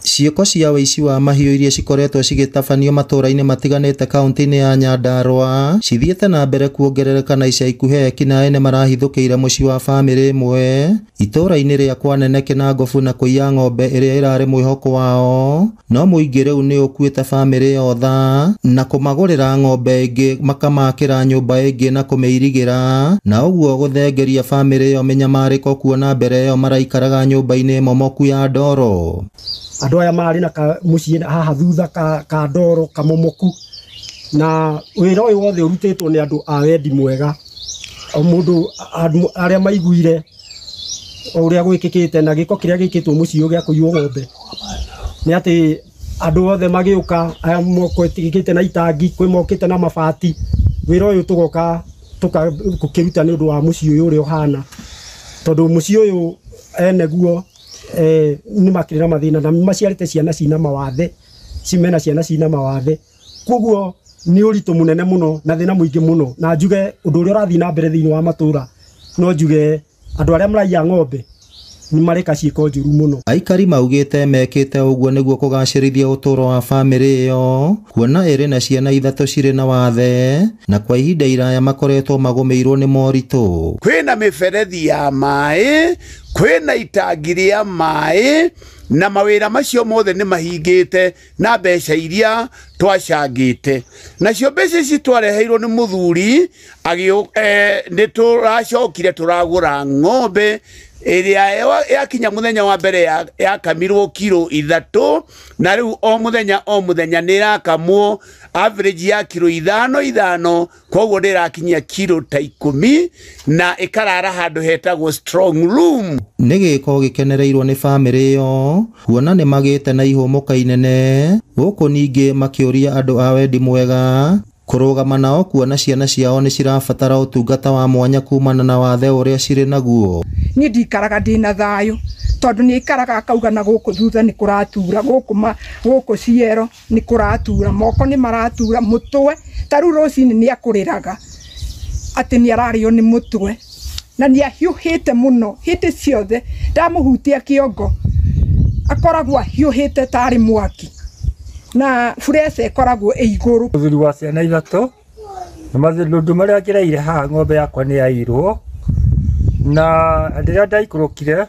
Ciĩko cia ũici wa mahiũ iria cikoretwo cigĩtabanio matũũra-inĩ matiganĩte kaunti-inĩ ya Nyandarua cithiĩte na mbere kuongerereka na ica ikuhĩ ekinaĩ nĩmarahithũkĩire mũciĩ wa bamĩrĩ ĩmwe itũũra-inĩ rĩa Kwanene Kĩnangobu na kũiya ng'ombe ĩrĩa ĩrarĩ mwĩhoko wao, no mũingĩ rĩu nĩ ũkuĩte bamĩrĩ ĩyo tha na kũmagũrĩra ng'ombe ĩngĩ makamakĩra nyũmba ĩngĩ na kũmĩirigĩra, na ũguo gũthengeria bamĩrĩ ĩyo mĩnyamarĩko kuona mbere ĩyo maraikaraga nyũmba-inĩ momoku ya ndoro. Andũ aya marĩ na mũciĩ haha thutha ka ndoro kamomoku, na wĩra ũyũ wothe ũrutĩtwo nĩ andũ a wendi mwega, o mũndũ arĩa maiguire ũrĩa gwĩkĩkĩte na gĩko kĩrĩa gĩkĩtwo mũciĩ ũyũ gĩa kũiywo ng'ombe nĩ atĩ andũ othe magĩũka, aya mokĩte na itangi, kwĩ mokĩte na mabati. Wĩra ũyũ tũgoka tũkĩruta nĩ ũndũ wa mũciĩ ũyũ ũrĩa ũhana, tondũ mũciĩ ũyũ eneguo nĩ makĩrĩ na mathĩna na maciarĩte ciana cina mawathe, mena ciana cina mawathe, koguo nĩ ũritũ mũnene mũno na thĩna mũingĩ mũno. Na njuge ũndũ ũrĩa ũrathiĩ na mbere thĩinĩ wa matũũra, no njuge andũ arĩa maraiya ng'ombe nĩ mareka ciĩko njũru mũno. Aikari maugĩte mekĩte ũguo nĩguo kũgacĩrithia ũtũũro wa bamĩrĩ ĩyo, kuona ĩrĩ na ciana ithatũ cirĩ na wathe na kwa ihinda iraya makoretwo magũmĩirwo nĩ moritũ. Kwĩna mĩberethi ya maĩ, kwĩna itangi rĩa maĩ, na mawĩra macio mothe nĩ mahingĩte na mbeca iria twacangĩte. Nacio mbeca ici twareheirwo nĩ mũthuri nĩ tũracokire tũragũra ng'ombe ĩrĩa yakinya mũthenya wa mbere yakamirwo kiro 3, na rĩu o mũthenya nĩ ĩrakamwo average ya kiro 5 5, koguo nĩ ĩrakinyia kiro ta 10 na ĩkarara handũ hetagwo strong room. Nĩ gĩko gĩkenereirwo nĩ bamĩrĩ ĩyo kuona nĩ magĩte na ihũmũka inene, gũkũ ningĩ makĩũria andũ a wendi mwega kũrũgama nao kuona ciana ciao nĩ cirabatara ũtungata wa mwanya kumana na wathe ũrĩa cirĩ naguo. Niĩ ndikaraga ndĩna thayũ tondũ nĩ aikaraga akauga na gũkũ thutha nĩ kũratura, gũkũ ciero nĩ kũratura, moko nĩ maratura, mũtwe ta rĩu rũcinĩ nĩ akũrĩraga atĩ nĩ ararĩo nĩ mũtwe na nĩ ahiũhĩte mũno hĩndĩ ciothe. Ndamũhutia kĩongo akoragwo ahiũhĩte tarĩ mwaki na furece ĩkoragwo ĩ igũrũ. Mũthuri wa ciana ithatũ na maũndũ marĩa ngereire haha, ng'ombe yakwa nĩ yaiyirwo, na rĩrĩa ndaikũrũkire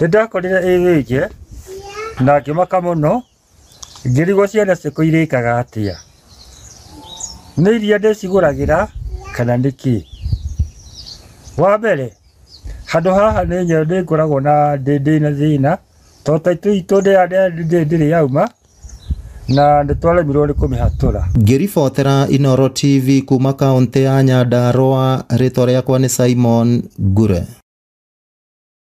nĩ ndakorire ĩthĩnje na ngĩmaka mũno, ngĩrigwo ciana ciakwa irĩkaga atĩa, nĩ iria ndĩcigũragĩra kana nĩkĩ. Wa mbere handũ haha nĩ ngoragwo na ndĩna thĩna tondũ taitũ itũ ndĩrĩ yauma na nĩ twaremirwo nĩ kũmĩhatũra. Ngĩribotera Inooro TV kuma kaunti ya Nyandarua, rĩtwa rĩakwa nĩ Simon Ngure.